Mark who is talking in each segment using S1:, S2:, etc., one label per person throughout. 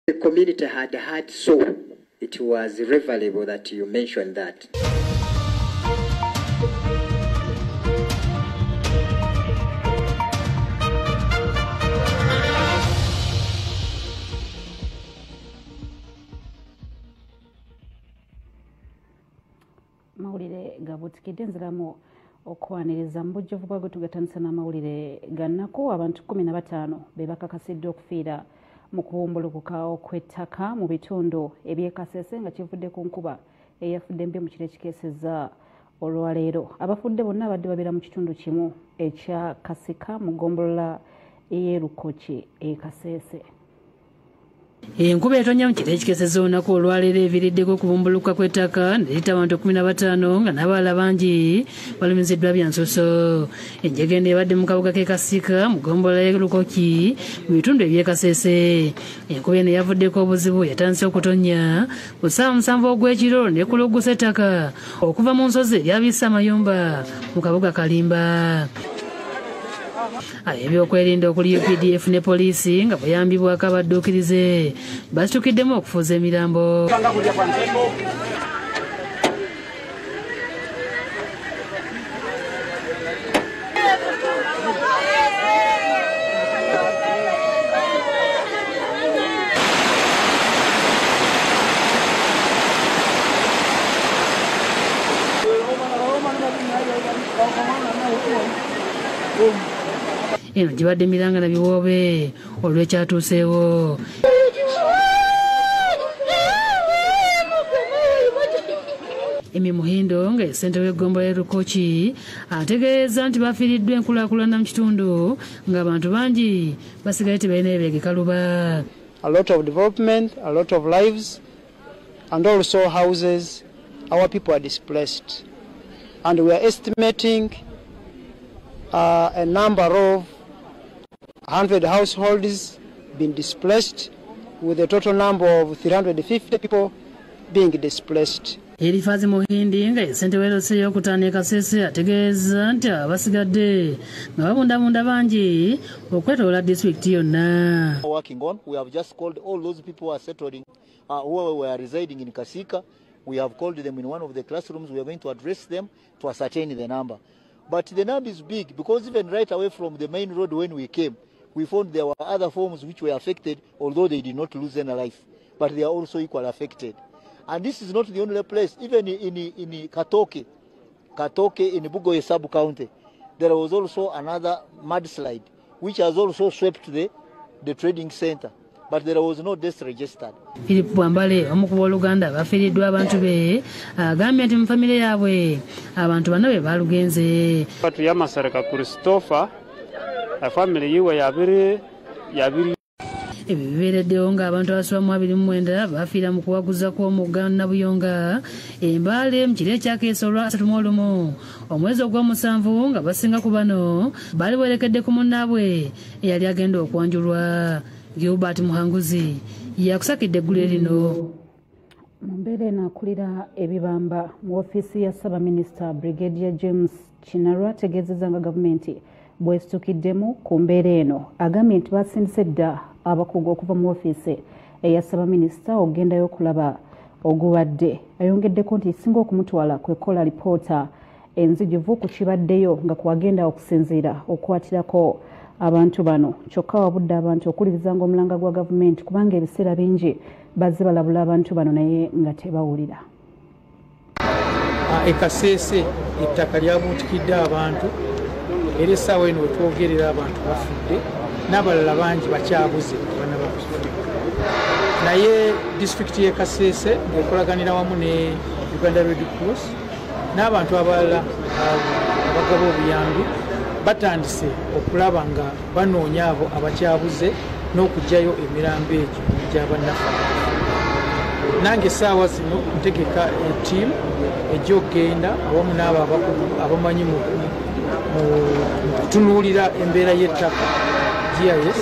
S1: The community had had so. It was remarkable that you mentioned that.
S2: Mawulire gabutikidde nziramu okwaniriza mu bujjuvu bwago tugatandisa n'amawulire gannaku. Abantu 15 be bakakasiddwa okufiira mu kubumbulukuka okw'ettaka mu bitundu eby'e Kasese nga kivudde ku nkuba eyafudde embi mu kiro ekikeesezza olwaleero. Abafudde bonna abadde babeera mu kitundu kimu ekya Kasika mu ggombolola ey'e Lukoki e Kasese.
S3: Enkuba etonnya mu kiro ekikeesezza olunaku olwaleero eviiriddeko okubumbulukuka kw'ettaka ne liyita abantu 15 nga n'abalala bangi balumiziddwa bya nsuso. Enjega eno ebadde mu kabuga k'e Kasika mu ggombolola y'e Lukoki mu bitundu eby'e Kasese. Enkuba eno yavuddeko obuzibu yatandise okutonnya ku ssaawa 7 ogw'ekiro n'ekuluggusa ettaka okuva mu nsozi eryabisse amayumba mu kabuga Kalimba. Ebyokwerinda okuli UPDF ne poliisi nga bayambibwako abadduukirize basitukiddemu okufuuza emirambo. Eno gibadde miranga na biwoobe olw'ekyatuuseewo. Emi Muhindo nga ssentebe w'eggombolola y'e Lukoki ategeeza nti bafiiriddwa enkulaakulana mu kitundu ng'abantu bangi basigaye tebalina bye beegeka.
S4: A lot of development, a lot of lives, and also houses. Our people are displaced. And we are estimating a number of 100 households been displaced, with a total number of 350 people being displaced.
S3: Erifazi Muhindi nga ssentebe w'erosi ey'okutaano e Kasese ategeeza nti abasigadde nga babundabunda bangi okwetoloola disitulikiti yonna.
S5: Working on, we have just called all those people who are settling, who were residing in Kasika. We have called them in one of the classrooms. We are going to address them to ascertain the number. But the number is big because even right away from the main road when we came, we found there were other forms which were affected, although they did not lose any life, but they are also equally affected. And this is not the only place. Even in Katoke, in Bugoye sub-county, there was also another mudslide, which has also swept the trading center. But there was no death registered.
S3: Philip Bwambale omu ku booluganda bafiiriddwa abantu be agambye nti mu famire yaabwe abantu bano be baalugenze.
S6: Tuyamasareka Christopher, family yiwe yabiri yabiri.
S3: Ebyo bibeereddewo ng'abantu abasoba mu 29 bafiira mu kuwaguza kw'omugga Nabuyonga e Mbale mu kiro ekyakeesa olwa 31 omwezi ogw'omusanvu nga basinga ku bano baali bwerekedde ku munnaabwe eyali agenda okwanjulwa. Gilbert Muhanguzi yakusakidde eggulire lino.
S2: Mu mbeera eno akulira ebibamba mu ofiisi ya Ssaabaminisita Brigadier James Kinarwa ategeezezza nga gavumenti bwesitukiddemu ku mbeera eno. Agambye nti basindise dda abakugu okuva mu ofiisi eya Ssaabaminisita okugendayo okulaba ogubadde. Ayongeddeko nti ekisinga okumutwala kwe kukola lipoota enzijuvu ku kibaddeyo nga kwagenda okusinziira okukwatirako abantu bano. Kyokka wabudde abantu okuwulirizanga omulanga gwa gavumenti kubanga ebiseera bingi bazze balabula abantu bano naye nga tebawulira.
S7: E Kasese ettaka lyabuutikidde abantu era essaawa eno wetwogerera abantu bafudde n'abalala bangi bakyabuze tebanaba kufuuka. Naye disitulikiti y'e Kasese ng'ekolaganira wamu ne Uganda Red Cross n'abantu abalala abagaba obuyambi batandise okulaba nga banoonya abo abakyabuze n'okuggyayo emirambo egyo egy'abannaffe. Nange essaawa zino ntegeka ettiimu ejja okugenda awamu n'abo abamanyi mu kutunuulira embeera y'ettaka GIS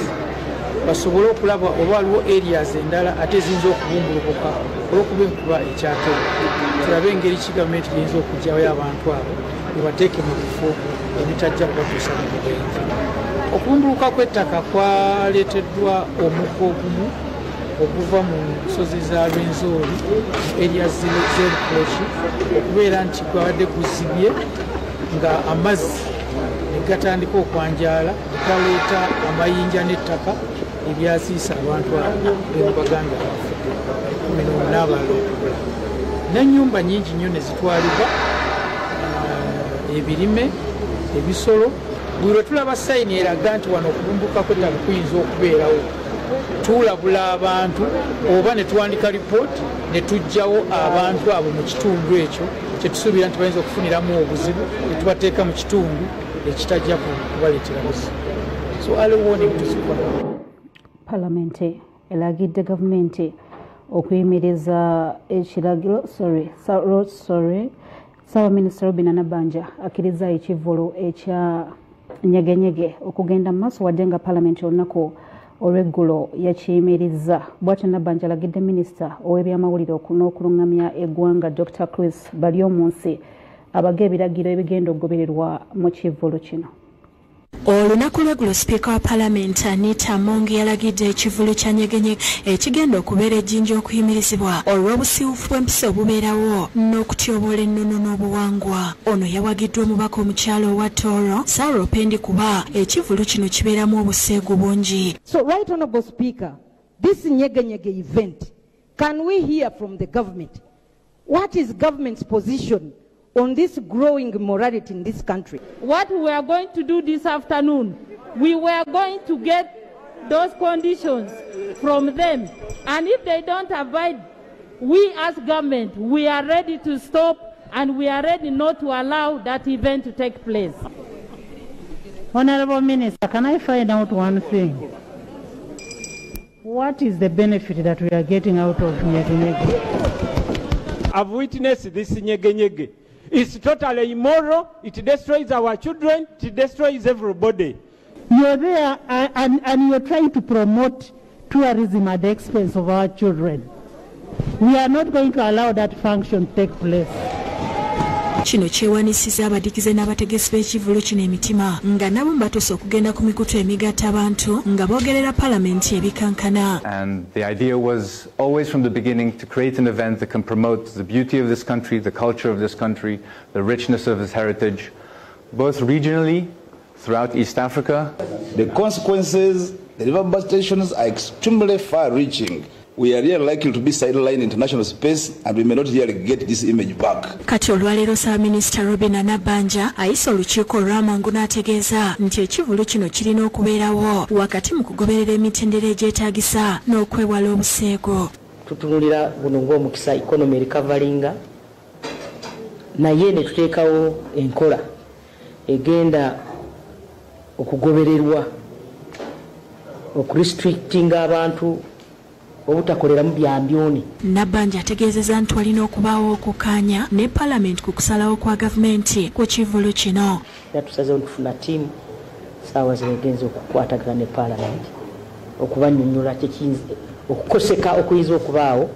S7: basobole okulaba oba waliwo areas endala ate eziyinza okubumbulukuka olw'okuba enkuba ekyatonya. Tulabe engeri ki gavumenti gy'eyinza okuggyayo abantu abo ebateeke mu bifo ebitajja kubatuusa mu bubenje. Okubumbulukuka kw'ettaka kwaleeteddwa omugga ogumu Oguva mu nsozi za Rwenzori area z'Erukoki, okubeera nti gwabadde guzibye nga amazzi ne gatandika okwanjaala, galeeta amayinja n'ettaka ebyaziisa abantu abo bemubaganda bafudde 14 n'abalala okubula, n'ennyumba nnyingi nnyo ne zitwalibwa, ebirime, ebisolo. Buli lwe tulaba sayini eraga nti wano okubumbuka kw'ettaka kuyinza okubeerawo, tulabula abantu oba ne tuwandika ripooti ne tuggyawo abantu abo mu kitundu ekyo kyetusuubira nti bayinza okufuniramu obuzibu, ne tubateeka mu kitundu ekitajja kubaleetera buzibu. So early warning tuzikola.
S2: Palamenti eragidde gavumenti okuyimiriza ekiragiro, sorry, sorry, Ssaabaminisita Robinah Nabbanja akkiriza ekivvulu ekya Nyegenyege okugenda mu maaso wadde nga palamenti olunaku olw'eggulo yakiyimiriza. Bw'atyo Nabbanja alagidde minisita ow'ebyamawulire n'okulungamya eggwanga Dr Chris Baryomunsi abaga ebiragiro ebigenda okugobererwa mu kivvulu kino.
S8: Olunaku lw'eggulo, sipiika wa palamenti Anita Among yalagidde ekivvulu kya Nyegenyege ekigenda okubeera ejjinja okuyimirizibwa olw'obusiiwuufu bw'empisa obubeerawo n'okutyoboola ennono n'obuwangwa. Ono yawagiddwa omubaka omukyala owa Tooro, Sarah Opendi, kuba ekivvulu kino kibeeramu obuseegu bungi.
S9: So, Right Honorable Speaker, this Nyege Nyege event, can we hear from the government? What is government's position on this growing immorality in this country?
S10: What we are going to do this afternoon, we were going to get those conditions from them. And if they don't abide, we as government, we are ready to stop and we are ready not to allow that event to take place.
S11: Honorable Minister, can I find out one thing? What is the benefit that we are getting out of Nyege Nyege?
S12: I've witnessed this Nyege Nyege. It's totally immoral. It destroys our children. It destroys everybody.
S11: You're there and you're trying to promote tourism at the expense of our children. We are not going to allow that function to take place.
S8: Kino kyewanisiza abadigize n'abategesi b'ekivvulu kino emitima, nga nabo batuuse okugenda ku mikutu emigatta abantu nga boogerera palamenti ebikankana.
S13: And the idea was always from the beginning to create an event that can promote the beauty of this country, the culture of this country, the richness of its heritage, both regionally, throughout East Africa.
S14: The consequences, the reverberations are extremely far-reaching. We are really likely to be sidelined in international space and we may not really get this image back.
S8: Kati olwaleero Ssaabaminisita Robinah Nabbanja ayise olukiiko olw'amangu n'ategeeza nti ekivvulu kino kirina okubeerawo wakati mu kugoberera emitendera egyetaagisa n'okwewala obuseego.
S15: Tutunulira guno ng'omukisa economy recoveringa, naye ne tuteekawo enkola egenda okugobererwa okurestrictinga abantu obutakoleramu byambyone.
S8: Nabbanja ategeezezza nti walina okubaawo okukkaanya ne palamenti ku kusalawo kwa gavumenti ku kivvulu kino.
S15: Era tusazeewo ntufuna ttiimu saawa zino egenza okukwatagana ne palamenti okubannyonnyola okukoseka okuyinza okubaawo,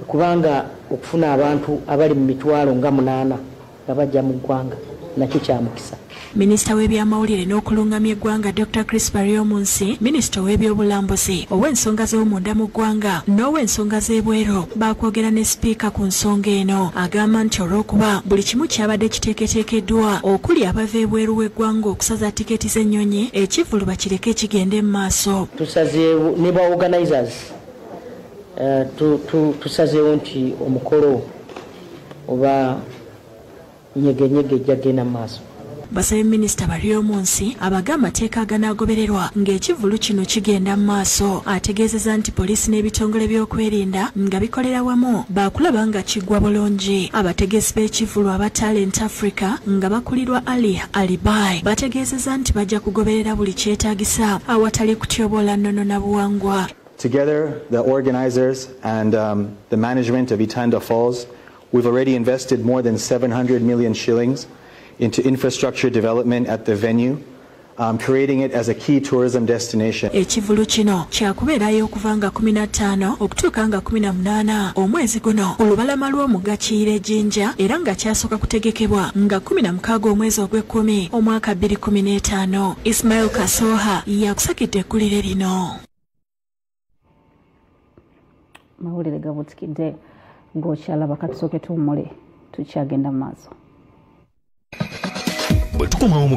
S15: kubanga okufuna abantu abali mu mitwalo nga 8 nga bajja mu ggwanga nakyo kya mukisa.
S8: Minisita w'ebyamawulire n'okulungamya eggwanga Dr Chris Baryomunsi, minisita ow'ebyobulambuzi, ow'ensonga z'omunda mu ggwanga n'ow'ensonga z'ebweru baakwogera ne sipiika ku nsonga eno. Agamba nti olw'okuba buli kimu kyabadde kiteeketeekeddwa okuli abava ebweru w'eggwanga okusaza tiketi z'ennyonyi, ekivvulu bakireke kigende mu maaso.
S15: Tusazeewo ne ba organizers, tusazeewo nti omukolo oba Nyege Nyege ejja genda mu maaso.
S8: Basabye minisita Baryomunsi abaga amateeka aganaagobererwa ng'ekivvulu kino kigenda mu maaso. Ategeezezza nti poliisi n'ebitongole by'okwerinda nga bikolera wamu baakulaba nga kiggwa bulungi. Abategesi b'ekivvulu aba Talent Africa nga bakulirwa Ali Alibai bategeezezza nti bajja kugoberera buli kyetaagisa awatali kutyoboola nnono na buwangwa.
S16: Together, the organizers and the management of Itanda Falls, we've already invested more than 700 million shillings into infrastructure development at the venue, creating it as a key tourism destination.
S8: Ekivvulu kino kyakubeerayo okuva nga 15 okutuuka nga 18 omwezi guno ku lubalama lw'omugga Kiyira Ejjinja, era nga kyasooka kutegekebwa nga 16 omwezi ogw'ekkumi omwaka 2015. Ismail Kasoha yakusakidde eggulire lino.
S2: Mawulire gabutikidde ng'okyalaba, katusooke tuwummule, tukyagenda mu maaso.
S17: Bwe tukomawo mu